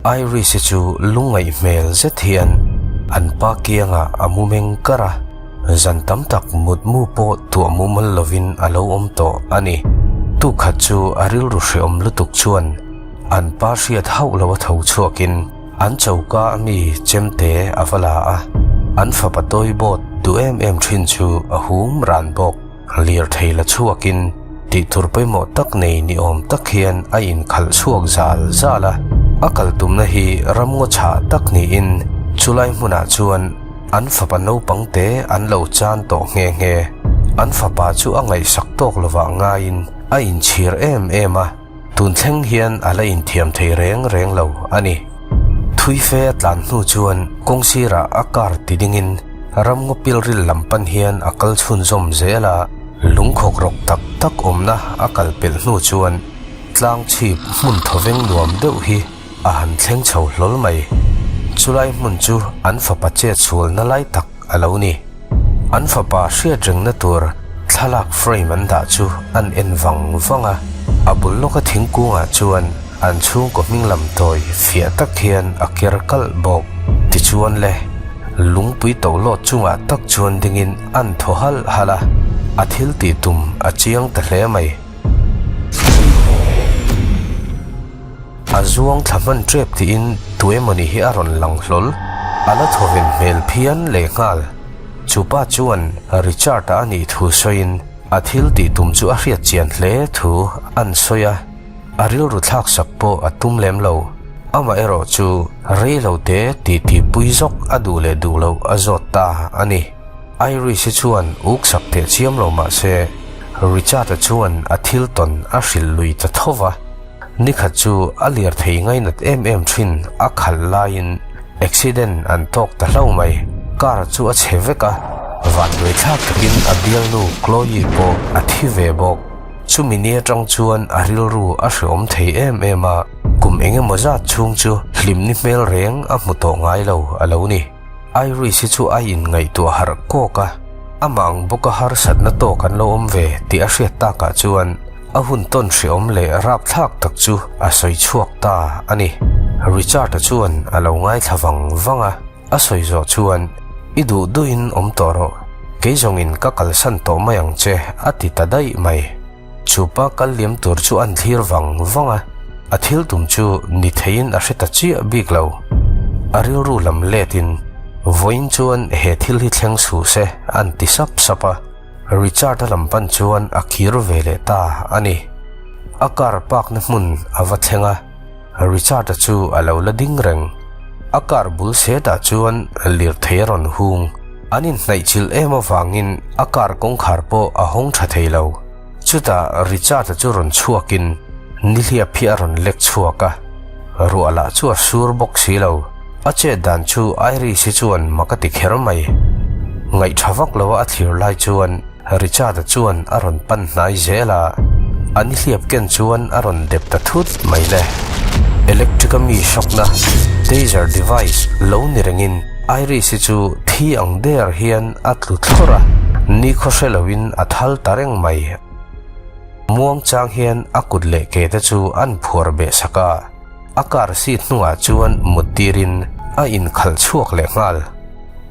Iris-i chu lungngaih hmel zet hian an pa kiangah a mu meng kar a, zan tam tak mutmu pawh tuah mumal lovin a lo awm tawh a ni. Tukhat chu a rilru hreawm lutuk chuan an pa hriat hauh lo a tho chhuakin an choka a mi chemte a va la a, an fapa tawibawt duh em em thin chu a hum ran bawk. Lirthei la chhuakin tihtur pawimawh tak nei ni awm tak hian a inkhalh chhuak zal zal a, a kal tumna hi ramngaw chhah tak niin chulai hmunah chuan an fapa naupang te an lo chan tawh nghe nghe. An fapa chu a ngaihsak tawk lovah ngaiin a inchhir em em a, tun thleng hian a la inthiam thei reng reng lo a ni. Thui fe a tlan hnu chuan kawng sirah a car ti dingin ramngaw pilril lam pan hian a kal chhunzawm zel a, lungkhawk rawk tak tak awmna a kal pelh hnu chuan tlang chhip hmun thawveng nuam deuh hi a han thleng chho hlawl mai. Chulai hmun chu an fapa chet sualna lai tak a lo ni. An fapa hriatrengna tur thlalak frame an dah chu an en vang vang a, a bul lawka thingkungah chuan an chhungkaw hming lam tawi fiah tak hian a ker kalh bawk. Tichuan le, lungpui tohlawt chungah tak chuan dingin an thaw halh halh a, a thil tih tum a chiang ta hle mai. A zuang thla hman tep tiin tuemawni hi a rawn lang hlawl. A la thawven hmel phian lehnghal. Chupa chuan Richard-a a nih thu sawiin a thil tih tum chu a hriat chian hle thu an sawi a, a rilru thlak sak pawh a tum lem lo. Amaherawh chu rei lo te titi pui zawk a duh leh duh loh a zawt ta a ni. Irish-i chuan uk sak teh chiam lo mah se Richard-a chuan a thil tawn a hrilh lui ta tho va. Nikhat chu a lir thei ngainat em em thin a khalh laiin accident an tawk ta hlauh mai. Car chu a chhe vek a, vanduai thlak takin a bialnu Chloe pawh a thi ve bawk. Chumi ni atang chuan a rilru a hreawm thei em em a, kum eng emaw zat chhung chu hlimni hmel reng a hmu tawh ngai lo a lo ni. Iris-i chu a inngaihtuah harh kawk a, amah ang bawka harsatna tawk an lo awm ve tih a hriat takah chuan a hun tawn hreawm leh rapthlak tak chu a sawi chhuak ta a ni. Richard-a chuan a lo ngaithla vang vang a, a sawi zawh chuan, I duh duhin awm tawh rawh, kei zawngin ka kalsan tawh mai ang che a ti ta daih mai. Chupa kal liam tur chu an thlir vang vang a, a thil tum chu ni theiin a hre ta chiah bik lo. A rilru lam letin, Vawiin chuan he thil hi thleng suh se an ti sap sap a, Richard-a lam pan chuan a kir ve leh ta a ni. A car park na hmun a va thleng a, Richard-a chu a lo la ding reng. A car bul setah chuan lirthei a rawn hung. An inhnaihchilh em avangin a car kawngkhar pawh a hawng tha thei lo. Chutah Richard-a chu rawn chhuakin nihliap hi a rawn lek chhuak a, ruah lah chu a sur bawk si lo. A chet dan chu Iris-i chuan mak a ti kher mai. Ngaihṭha vak loa a thlir lai chuan Richard-a chuan a rawn pan hnai zel a, a nihliap ken chuan a rawn dep ta thut mai le. Electric-a mi shock-na, taser device, lo ni rengin Iris-i chu thi ang der hian a tlu thlawrh a, nikhaw hre loin a thal ta reng mai. Muang chang hian a kut leh ke te chu an phuar beh sak a, a car seat hnungah chuan mut tirin a inkhalh chhuak leh nghal.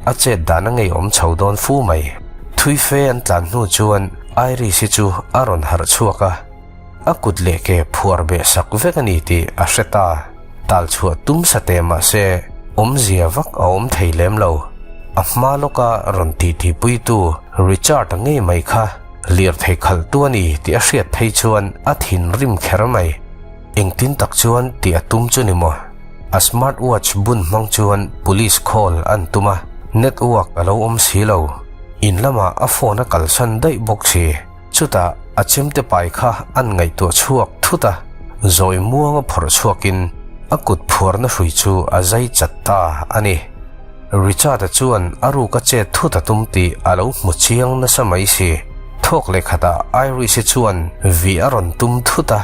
A chet dan a ngeiawm chho dawn fu mai. Thui fe an tlan hnu chuan Iris-i chu a rawn harh chhuak a. A kut leh ke phuar beh sak vek a ni tih a hre ta. Tal chhuah tum sa teh mah se awmzia vak a awm thei lem lo. A hma lawka rawn tihtipuitu Richard-a ngei mai kha lirthei khalhtu a ni tih a hriat phei chuan a thinrim kher mai. Engtin tak chuan tih a tum chu ni maw? A smart watch bun hmang chuan police call an tum a, network a lo awm si lo. In lamah a phone a kalsan daih bawk si. Chutah a chemte pai kha an ngaihtuah chhuak thut a, zawi muanga phawrh chhuakin a kut phuarna hrui chu a zai chat ta a ni. Richard-a chuan a ruk a chet thut a tum tih a lo hmu chiang nasa mai si. Thawk leh khatah Irish-i chuan vih a rawn tum thut a,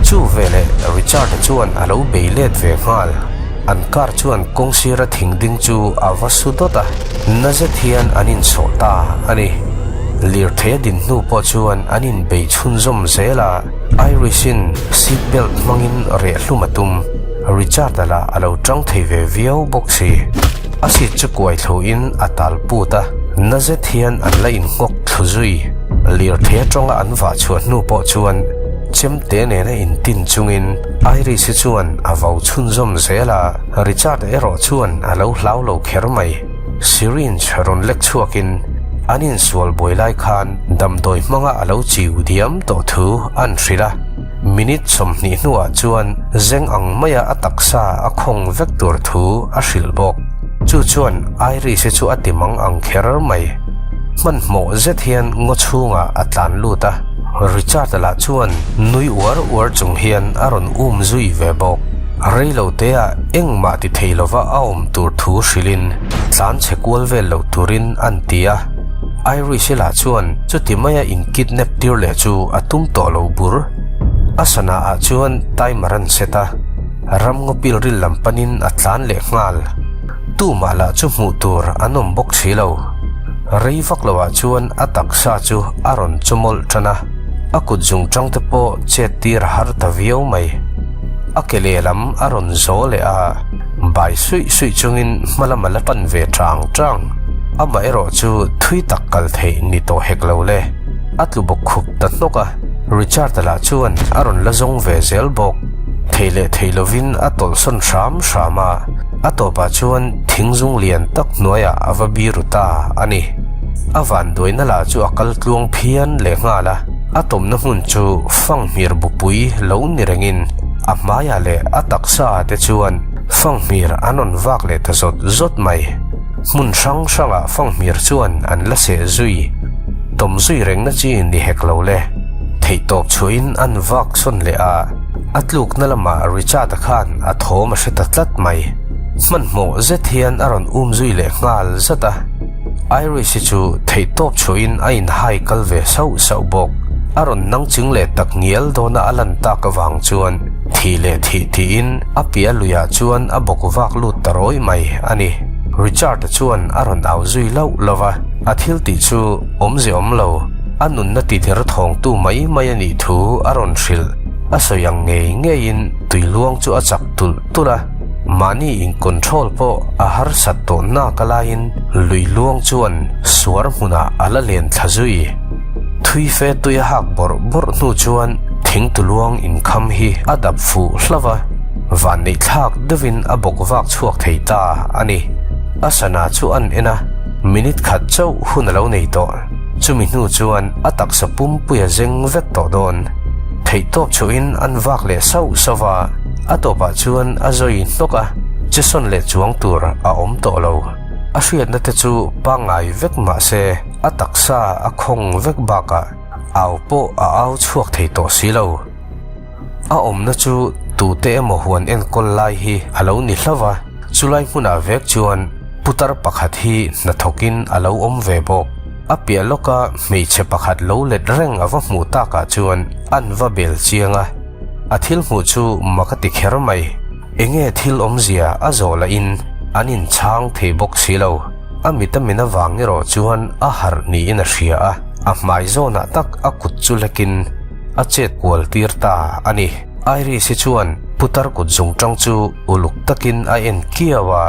chu veleh Richard-a chuan a lo bei let ve nghal. An car chuan kawngsira thing ding chu a va su dawt a, na zet hian an insawh ta a ni. Lirthei a din hnu pawh chuan an inbei chhunzawm zel a, Irish-in seat belt hmangin reh hlum a tum. Richard-a lah a lo ṭang thei ve viau bawk si. A seat chu kuai thluin a tal put a, na zet hian an la innghawk thlu zui. Lirthei aṭanga an vah chhuah hnu pawh chuan chemte nena intin chungin Iris-i chuan a vau chhunzawm zel a, Richard-a erawh chuan a lo hlau lo kher mai. Syringe rawn lek chhuakin an insual buai lai khan damdawi hmanga a lo chiu diam tawh thu an hrilh a. Minute 20 hnuah chuan zeng ang maia a taksa a khawng vek tur thu a hrilh bawk. Chu chuan Iris-i chu a ti mang ang kher mai. Hmanhmawh zet hian ngaw chhungah a tlan lut a, Richard-a lah chuan nui uar uar chung hian a rawn um zui ve bawk. Reilo teah engmah ti thei lova a awm tur thu hrilhin tlan chhe kual vel lo turin an ti a. Iris-i lah chuan chuti maia in kidnap tir leh chu a tum tawh lo bur. A sana ah chuan timer an set a, ramngaw pilril lam panin a tlan leh nghal. Tumah lah chu hmuh tur an awm bawk si lo. Rei vak lo ah chuan a taksa chu a rawn chawmawlh tan a, a kut zung tang te pawh chet tir a har ta viau mai. A ke lehlam a rawn zaw leh a, bai suih suih chungin hma lam a la pan ve tang tang. Amaherawh chu thui tak kal theih ni tawh hek lo le. A tlu bawk khup ta hnawk a, Richard-a lah chuan a rawn la zawng ve zel bawk. Thei leh thei lovin a tawlhsawn hram hram a, a tawpah chuan thingzung lian tak hnuaiah a va biru ta a ni. A vanduaina lah chu a kal tluang phian leh nghal a, a tawmna hmun chu fanghmir bupui lo ni rengin a hmaiah leh a taksaah te chuan fanghmir an rawn vak leh ta zawt zawt mai. Hmun hrang hrangah fanghmir chuan an la seh zui. Tawm zui rengna chi ni hek lo le. Theihtawp chhuahin an vak sawn leh a, a tlukna lamah Richard-a khan a thawm a hre ta tlat mai. Hmanhmawh zet hian a rawn um zui leh nghal zat a. Iris-i chu theihtawp chhuahin a inhai kal ve sauh sauh bawk. A rawn nang ching leh tak ngial dawna a lan tak avang chuan thih leh thih tiin a piah luiah chuan a bawk vak lut ta rawih mai a ni. Richard-a chuan a rawn au zui lauh lauh va. A thil tih chu awmze awm lo, a nunna ti der thawngtu mai mai a nih thu a rawn hrilh. A sawi ang ngei ngeiin tui luang chu a chak tulh tulh a, mahni in control pawh a harsat tawh nak a laiin lui luang chuan suar hmunah a la len thla zui. Thui fe tui a hak bawrh bawrh hnu chuan thingtu luang inkham hi a dap fuh hlauh a, vanneih thlak deuhin a bawk vak chhuak thei ta a ni. A sana chu an en a. Minute khat chauh hun a lo nei tawh. Chumi hnu chuan a taksa pumpui a zeng vek tawh dawn. Theihtawp chhuahin an vak leh sauh sauh va, a tawpah chuan a zawi hnawk a, chesawn leh chuang tur a awm tawh lo. A hriatna te chu pangngai vek mah se a taksa a khawng vek bakah au pawh a au chhuak thei tawh si lo. A awmna chu tute emaw huan enkawl lai hi a lo ni hlauh va, chulai hmunah vek chuan putar pakhat hi hnathawkin a lo awm ve bawk. A piah lawka hmeichhe pakhat lo let reng a va hmuh takah chuan an va bel chiang a, a thil hmuh chu mak a ti kher mai. Enge thil awmzia a zawh lahin an inchhang thei bawk si lo. A mit a min avang erawh chuan a harh niin a hria a, a hmai zawnah tak a kut chu lekin, a chet kual tir ta a ni. Iris-i chuan putar kut zungtang chu uluk takin a en kiau a,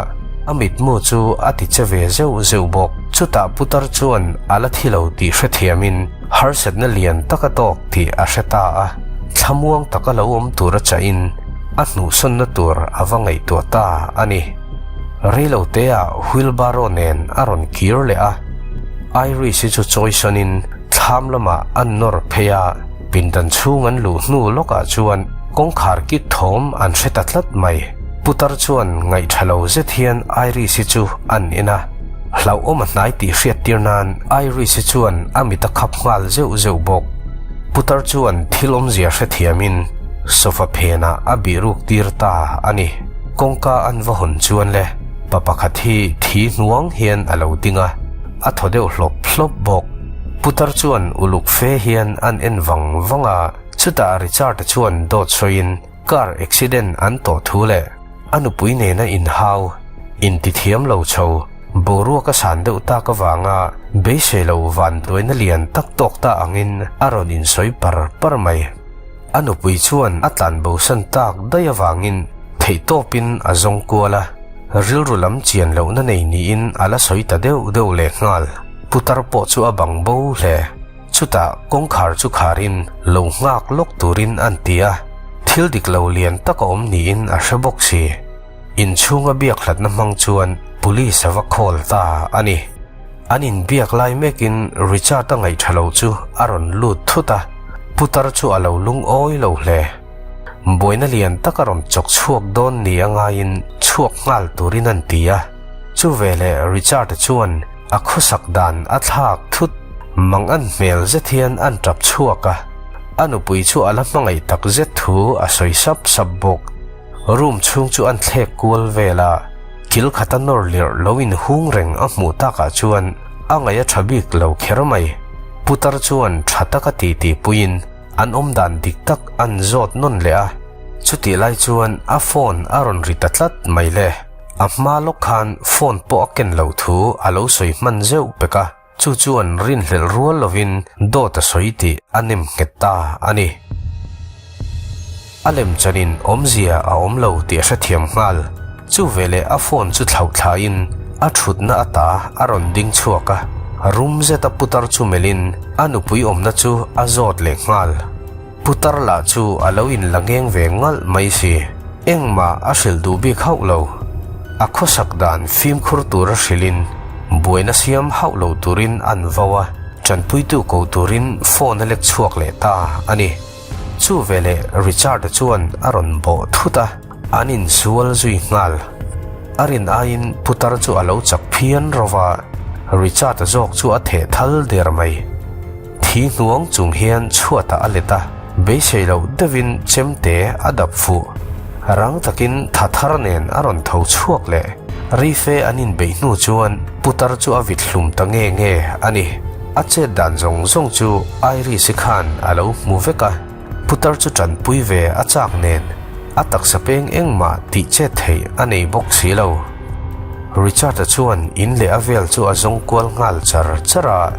a mitmu chu a ti che ve zeuh zeuh bawk. Chutah putar chuan a la thi lo tih hrethiamin harsatna lian tak a tawk tih a hre ta a, thlamuang taka lo awm tur a chahin a hnuhsawnna tur a va ngaihtuah ta a ni. Reiloteah wheelbarrow nen a rawn kir leh a, Iris-i chu chawisawnin, Thlam lamah an nawr phei a, pindan chhung an luh hnu lawkah chuan kawngkhar kit thawm an hre ta tlat mai. Putar chuan ngaihṭha lo zet hian Iris-i chu an en a, hlauhawm a hnai tih hriat tir nan Iris-i chuan a mit a khap nghal zeuh zeuh bawk. Putar chuan thil awmzia hrethiamin sofa phenah a bihruk tir ta a ni. Kawngka an va hawn chuan le, pa pakhat hi thi hnuang hian a lo ding a. A thaw deuh hlawp hlawp bawk. Putar chuan uluk fe hian an en vang vang a, chutah Richard-a chuan dawt sawiin car accident an tawh thu leh a nupui nena inhau, intithiam lo chho, boruak a san deuh tak avanga beisei lo vanduaina lian tak tawk ta angin a rawn insawi par par mai. A nupui chuan a tlanbosan tak daih avangin. Theihtawpin a zawng kual a, rilru lam chian lohna nei niin a la sawi ta deuh deuh lehnghal. Putar pawh chu a bang bo hle. Chutah kawngkhar chu kharin lo nghak lawk turin an ti a, thil dik lo lian tak a awm niin a hre bawk si. Inchhunga biak hlatna hmang chuan police a va call ta a ni. An inbiak lai mekin Richard-a ngaihṭha lo chu a rawn lut thut a, putar chu a lo lungawi lo hle. Buaina lian tak a rawn chawk chhuak dawn ni a ngaiin chhuak nghal turin an ti a. Chuveleh Richard-a chuan a khawsak dan a thlak thut. Mang an hmel zet hian an tap chhuak a, a nupui chu a la hmangaih tak zet thu a sawi sap sap bawk. Room chhung chu an thlek kual vel a, kil khata nawr lirh lo inhung reng a hmuh takah chuan a ngaih a tha bik lo kher mai. Putar chuan tha taka titi puiin an awm dan dik tak an zawt nawn leh a, chutih lai chuan a phone a rawn ri ta tlat mai le. A hma lawk khan phone pawh a ken loh thu a lo sawi hman zeuh pek a. Chu chuan rinhlelh rual lovin dawt a sawi tih a nem nghet ta a ni. A lemchanin awmzia a awm lo tih a hrethiam nghal. Chu veleh a phone chu thlauh thlain a thutna ata a rawn ding chhuak a, rum zeta putar chu melhin a nupui awmna chu a zawt leh nghal. Putar lah chu a lo inla ngeng ve ngalh mai si. Engmah a hrilh duh bik hauh lo. A khawsak dan fimkhur tura hrilhin buaina siam hauh lo turin an vo a, tanpuitu ko turin phone a lek chhuak leh ta a ni. Chu veleh Richard-a chuan a rawn bawh thut a, an insual zui nghal. A rin aiin putar chu a lo chak phian ro va, Richard-a zawk chu a theh thal der mai. Thi hnuang chung hian chhuatah a let a, beisei loh deuhin chemte a dap fuh. Rang takin tha thar nen a rawn tho chhuak leh. Reife an inbeih hnu chuan putar chu a vit hlum ta nge nge a ni. A chet dan zawng zawng chu Iris-i khan a lo hmu vek a, putar chu tanpui ve a chak nen a taksa peng engmah tih chet theih a nei bawk si lo. Richard-a chuan in leh a vel chu a zawng kual nghal char char a.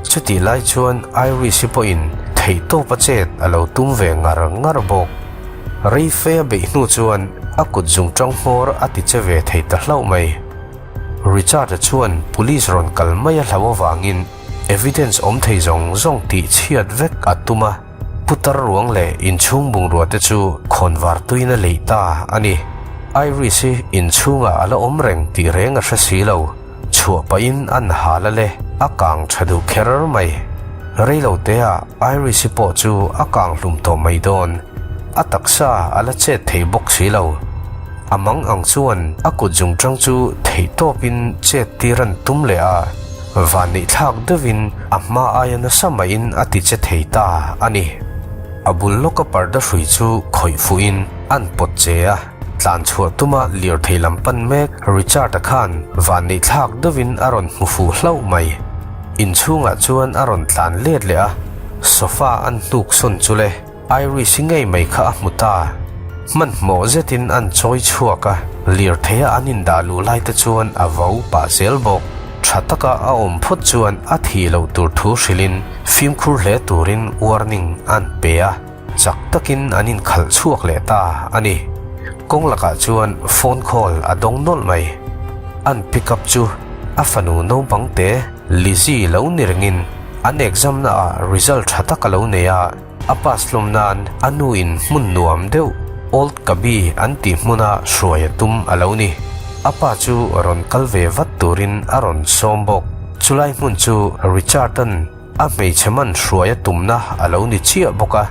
Chutih lai chuan Iris-i pawhin theihtawp a chet a lo tum ve ngar ngar bawk. Rei fe a beih hnu chuan a kut zungṭang hmawr a ti che ve thei ta hlauh mai. Richard-a chuan police rawn kal mai a hlauh avangin evidence awm thei zawng zawng tih chhiat vek a tum a, putar ruang leh inchhung bungrua te chu khawnvar tuiin a lei ta a ni. Iris-i inchhungah a la awm reng tih reng a hre si lo. Chhuah pahin an hal a le, a kang tha duh kher mai. Reilo teah Iris-i pawh chu a kang hlum tawh mai dawn. A taksa a la chet thei bawk si lo. A mang ang chuan a kut zung tang chu theihtawpin chet tir an tum leh a, vanneih thlak deuhin a hma aia nasa maiin a ti che thei ta a ni. A bul lawka parda hrui chu khawih fuhin an pawt che a. Tlan chhuah tuma lirthei lam pan mek Richard-a khan vanneih thlak deuhin a rawn hmu fuh hlauh mai. Inchhungah chuan a rawn tlan let leh a, sofa an hnuk sawn chu le Iris-i ngei mai kha a hmu ta. Hmanhmawh zetin an chawi chhuak a, lirtheia an indah luh lai te chuan a vo pah zel bawk. Tha taka a awm phawt chuan a thih loh tur thu hrilhin fimkhur hle turin warning an pe a. Chak takin an inkhalh chhuak leh ta a ni. Kawng lakah chuan phone call a dawng nawlh mai. An pick up chu a fanu naupang te Lizzy lo ni rengin an exam na ah result tha tak a lo nei a, a pass hlawm nan a nu in hmun nuam deuh Old Kabi an tih hmuna hruai a tum a lo ni. A pa chu rawn kal ve vat turin a rawn sawm bawk. Chulai hmun chu Richard-a'n A hmeichhe man hruai a tumna a lo ni chiah bawk a,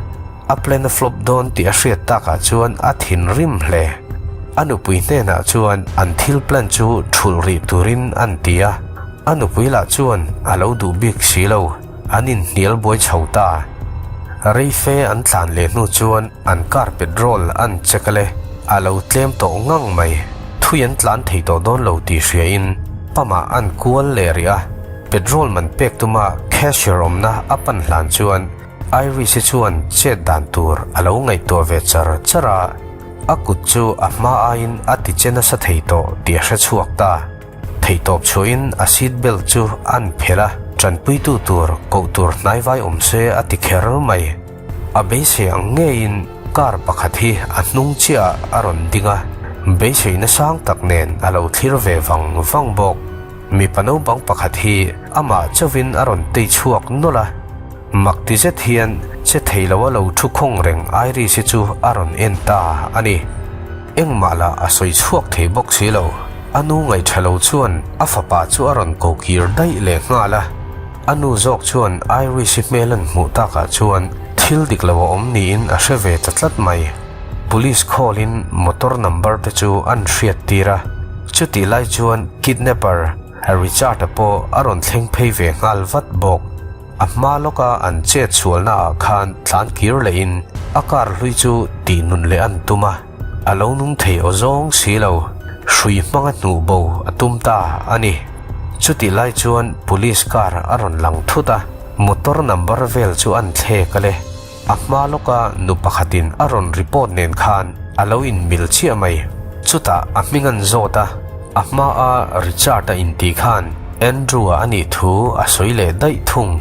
a plan a flop dawn tih a hriat takah chuan a thinrim hle. A nupui hnenah chuan an thil plan chu thulh rih turin an ti a, a nupui lah chuan a lo duh bik si lo, an inhnial buai chho ta. Rei fe an tlan leh hnu chuan an car petrol an check a le, a lo tlem tawh ngang mai. Thui an tlan thei tawh dawn lo tih hriain pump-ah an kual leh rih a. Petrol man pek tuma cashier awmna a pan hlan chuan Iris-i chuan chet dan tur a lo ngaihtuah ve char char a, a kut chu a hma aiin a ti che nasa thei tawh tih a hre chhuak ta. Theihtawp chhuahin a seat belt chu a'n phelh a, tanpuitu tur koh tur hnaivai awm se a ti kher mai. A beisei ang ngeiin car pakhat hi a hnung chiahah a rawn ding a. Beiseina sang tak nen a lo thlir ve vang vang bawk. Mipa naupang pakhat hi amah chauhin a rawn tei chhuak nawlh a. Mak ti zet hian che thei lo a lo thu khawng reng Iris-i chu a rawn en ta a ni. Engmah lah a sawi chhuak thei bawk si lo. A nu ngaihṭha lo chuan a fapa chu a rawn ko kir daih leh nghal a. A nu zawk chuan Iris-i hmel an hmuh takah chuan thil dik lo a awm niin a hre ve ta tlat mai. Police call in motor number te chu an hriat tir a, chutih lai chuan kidnapper Richard-a pawh a rawn thleng phei ve nghal vat bawk. A hma lawka an chet sualna ah khan tlan kir leh in a car hlui chu tih nun leh an tum a, a lo nung thei aw zawng si lo, hrui hmanga hnuh bo a tum ta a ni. Chutih lai chuan police car a rawn lang thut a, motor number vel chu an thlek a le. A hma lawka nu pakhatin a rawn report nen khan a lo inmil chiah mai. Chutah a hming an zawt a, a hmaa Richard-a intih khan Andrew-a a nih thu a sawi leh daih thung.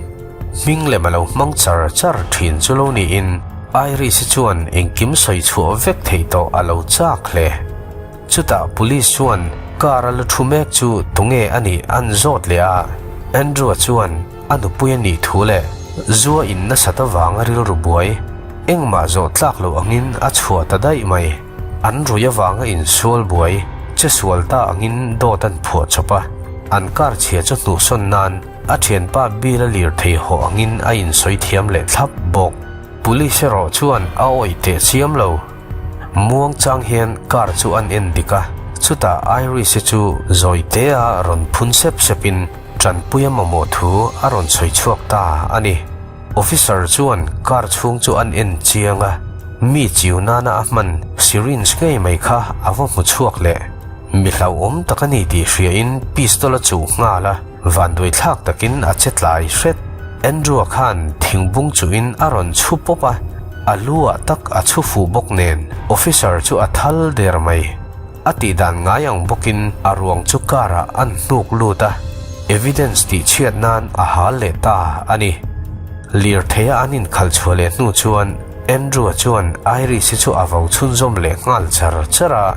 Hming lem a lo hmang char char thin chu lo niin Iris-i chuan engkim sawi chhuah vek theih tawh a lo chak hle. Chutah police chuan car a la thu mek chu tunge a nih an zawt leh a, Andrew-a chuan a nupui a nih thu leh zua in nasat avanga rilru buai engmah zawh tlak loh angin a chhuah ta daih mai. An rui avanga insual buai che sual ta angin dawt an phuah chawp a, an car chhia chu hnuhsawn nan a thianpa Bill-a lirthei hawh angin a insawi thiam leh thlap bawk. Police erawh chuan a awih teh chiam lo. Muang chang hian car chu an en dik a, chutah Iris-i chu zawi te a rawn phun sep sepin tanpui a mamawh thu a rawn sawi chhuak ta a ni. Officer chuan car chhung chu an en chiang a, mi chiu nana a hman syringe ngei mai kha a va hmu chhuak leh. Mi hlauhawm tak a ni tih hriain pistol a chuh nghal a, vanduai thlak takin a che tlai hret. Andrew-a khan thingbung chuhin a rawn chhu pawp a, a lu ah tak a chhu fuh bawk nen officer chu a thal der mai. A tih dan ngai ang bawkin a ruang chu car ah an hnuk lut a, evidence tih chhiat nan a hal leh ta a ni. Lirtheia an inkhalh chhuah leh hnu chuan Andrew-a chuan Iris-i chu a vo chhunzawm leh nghal char char a,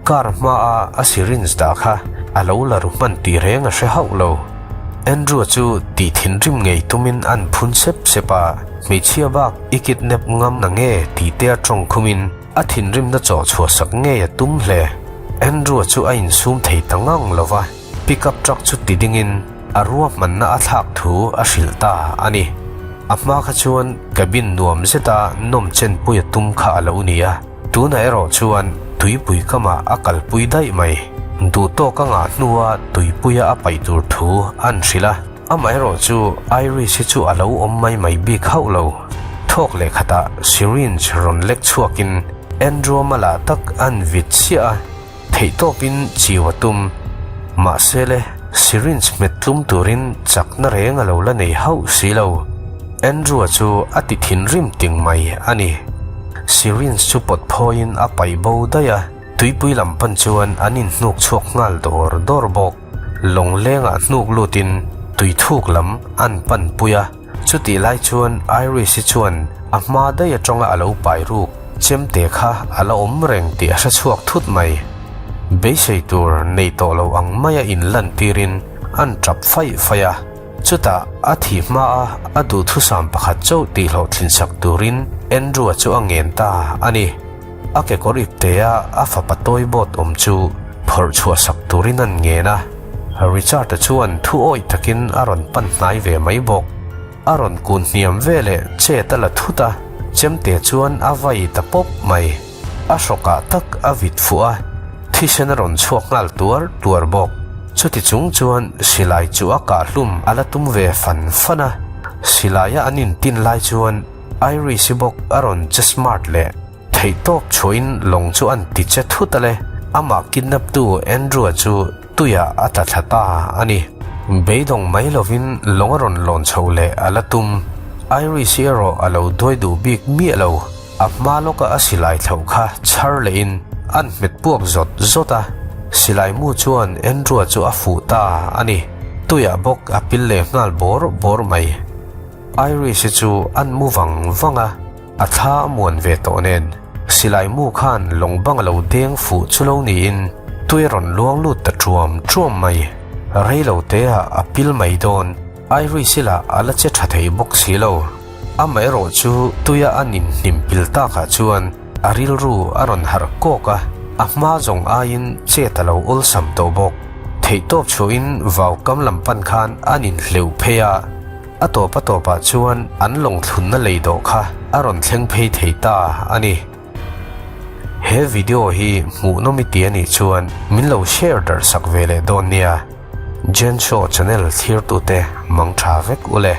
car hmaa a syringe dah kha a lo la ru hman tih reng a hre hauh lo. Andrew-a chu tih thinrim ngei tumin an phun sep sep a, hmeichhia bak i kidnap ngam na nge tih te a tawng khumin a thinrimna chawh chhuah sak ngei a tum hle. Andrew-a chu a insum thei ta ngang lo va, pickup truck chu ti dingin a ruahmanna a thlak thu a hrilh ta a ni. A hma kha chuan cabin nuam zeta nawm chenpui a tum kha a lo ni a, tunah erawh chuan tuipui kamah a kalpui daih mai. Duhtawk a ngah hnua tuipuia a paih tur thu an hrilh a, amaherawh chu Iris hi chu a lo awm mai mai bik hauh lo. Thawk leh khatah syringe rawn lek chhuakin Andrew mala tak an vit chiah a. Theihtawpin chiu a tum. Mahse le, syringe hmet tlum turin chakna reng a lo la nei hauh si lo. Andrew-a chu a ti thinrim ting mai a ni. Syringe chu pawt phawiin a paih bo daih a, tuipui lam pan chuan an inhnuk chhuak nghal dawr dawr bawk. Lawng lengah hnuk lutin tui thuk lam an pan pui a. Chutih lai chuan Iris-i chuan a hma daih atanga a lo pai ruk chemte kha a la awm reng tih a hre chhuak thut mai. Beisei tur nei tawh lo ang maia inlan tirin an tap faih faih a. Chutah a thih hmaa a duhthusam pakhat chauh tih hlawhtlinsak turin Andrew-a chu a ngen ta a ni. A kekawr iptea a fapa tawi bawt awm chu phawrh chhuah sak turin an ngen a. Richard-a chuan thu awih takin a rawn pan hnai ve mai bawk. A rawn kun hniam ve leh chet a la thut a, chemte chuan a vai ta pawp mai. A hrawkah tak a vit fuh a, thisen a rawn chhuak nghal tuar tuar bawk. Chuti chung chuan silai chu a kah hlum a la tum ve fan fan a, silaia an intin lai chuan Iris-i bawk a rawn che smart leh. Theihtawp chhuahin lawng chu an ti che thut a le, amah kidnap tu Andrew-a chu tuiah a tla thla ta a ni. Beidawng mai lovin lawng a rawn lawn chho leh a la tum. Iris-i erawh a lo duai duh bik miah lo, a hma lawka a silai thlauh kha chhar lehin an hmet puak zawt zawt a, silai mu chuan Andrew-a chu a fuh ta a ni. Tuiah bawk a pil leh nghal bawr bawr mai. Iris-i chu an mu vang vang a. A thla a muan ve tawh nen. Silai mu khan lawng bang a lo deng fuh chu lo niin tui a rawn luang lut ta ṭuam ṭuam mai. Rei lo te ah a pil mai dawn. Irish-i lah a la che ṭha thei bawk si lo. Amaherawh chu tuia a nin hnim pil takah chuan a rilru a rawn harh kawk a, a hma zawng aiin chet a lo awlsam tawh bawk. Theihtawp chhuahin vau kam lam pan khan an inhleuh phei a. A tawp a tawpah chuan an lawng thlunna lei dawh kha a rawn thleng phei thei ta a ni. He video hi hmuhnawm i ti a nih chuan min lo share darh sak ve leh dawn nia. Jen Show channel thlirtute mang tha vek u le.